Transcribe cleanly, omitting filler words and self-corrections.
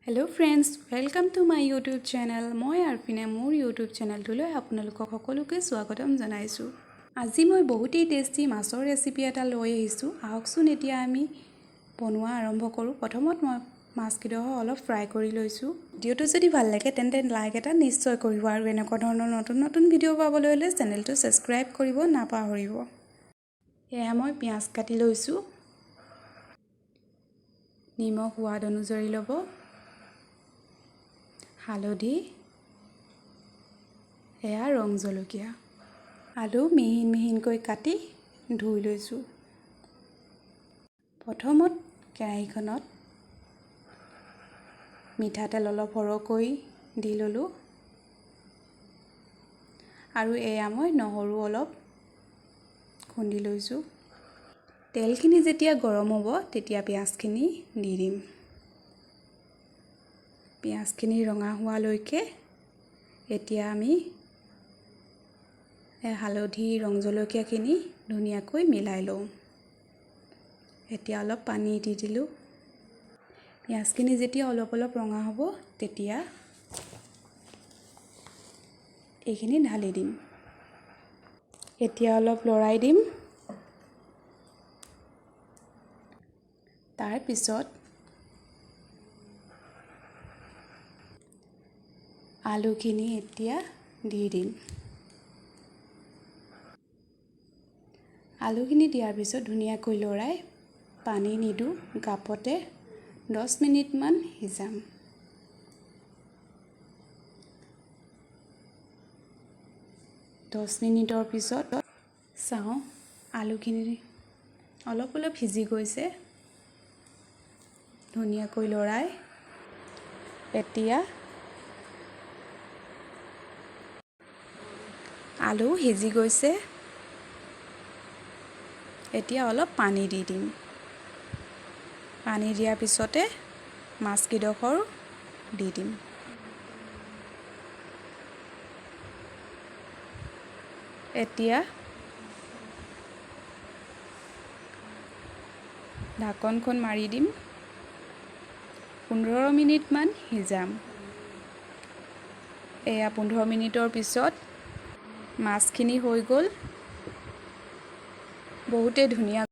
Hello friends, welcome to my YouTube channel. মই আৰফিনে মোৰ YouTube চেনেলটোলৈ আপোনালোকক সকলোকে স্বাগতম জনাইছোঁ। আজি মই বহুতেই টেষ্টি মাছৰ ৰেচিপি এটা লৈ আহিছোঁ। আহকচোন, এতিয়া আমি বনোৱা আৰম্ভ কৰোঁ। প্ৰথমত মই মাছকেইডোখৰ অলপ ফ্ৰাই কৰি লৈছোঁ। ভিডিঅ'টো যদি ভাল লাগে, তেন্তে লাইক এটা নিশ্চয় কৰিব আৰু এনেকুৱা ধৰণৰ নতুন নতুন ভিডিঅ' পাবলৈ হ'লে চেনেলটো ছাবস্ক্ৰাইব কৰিব নাপাহৰিব। এয়া মই পিঁয়াজ কাটি লৈছোঁ। নিমখ সোৱাদ অনুযায়ী ল'ব, হালধি, এয়া ৰং জলকীয়া। আলু মিহিন মিহিনকৈ কাটি ধুই লৈছোঁ। প্ৰথমত কেৰাহীখনত মিঠাতেল অলপ সৰহকৈ দি ল'লোঁ আৰু এয়া মই নহৰু অলপ খুন্দি লৈছোঁ। তেলখিনি যেতিয়া গৰম হ'ব, তেতিয়া পিঁয়াজখিনি দি দিম। পিঁয়াজখিনি ৰঙা হোৱালৈকে এতিয়া আমি হালধি, ৰং জলকীয়াখিনি ধুনীয়াকৈ মিলাই লওঁ। এতিয়া অলপ পানী দি দিলোঁ। পিঁয়াজখিনি যেতিয়া অলপ অলপ ৰঙা হ'ব, তেতিয়া এইখিনি ঢালি দিম। এতিয়া অলপ লৰাই দিম। তাৰপিছত আলুখিনি এতিয়া দি দিম। আলুখিনি দিয়াৰ পিছত ধুনীয়াকৈ লৰাই পানী নিদিওঁ, গাপতে 10 মিনিটমান সিজাম। 10 মিনিটৰ পিছত চাওঁ, আলুখিনি অলপ অলপ সিজি গৈছে। ধুনীয়াকৈ লৰাই এতিয়া আলু সিজি গৈছে। এতিয়া অলপ পানী দি দিম। পানী দিয়াৰ পিছতে মাছকেইডোখৰ দি দিম। এতিয়া ঢাকনখন মাৰি দিম, 15 মিনিটমান সিজাম। এয়া 15 মিনিটৰ পিছত মাছখিনি হৈ গ'ল। বহুতেই ধুনীয়া।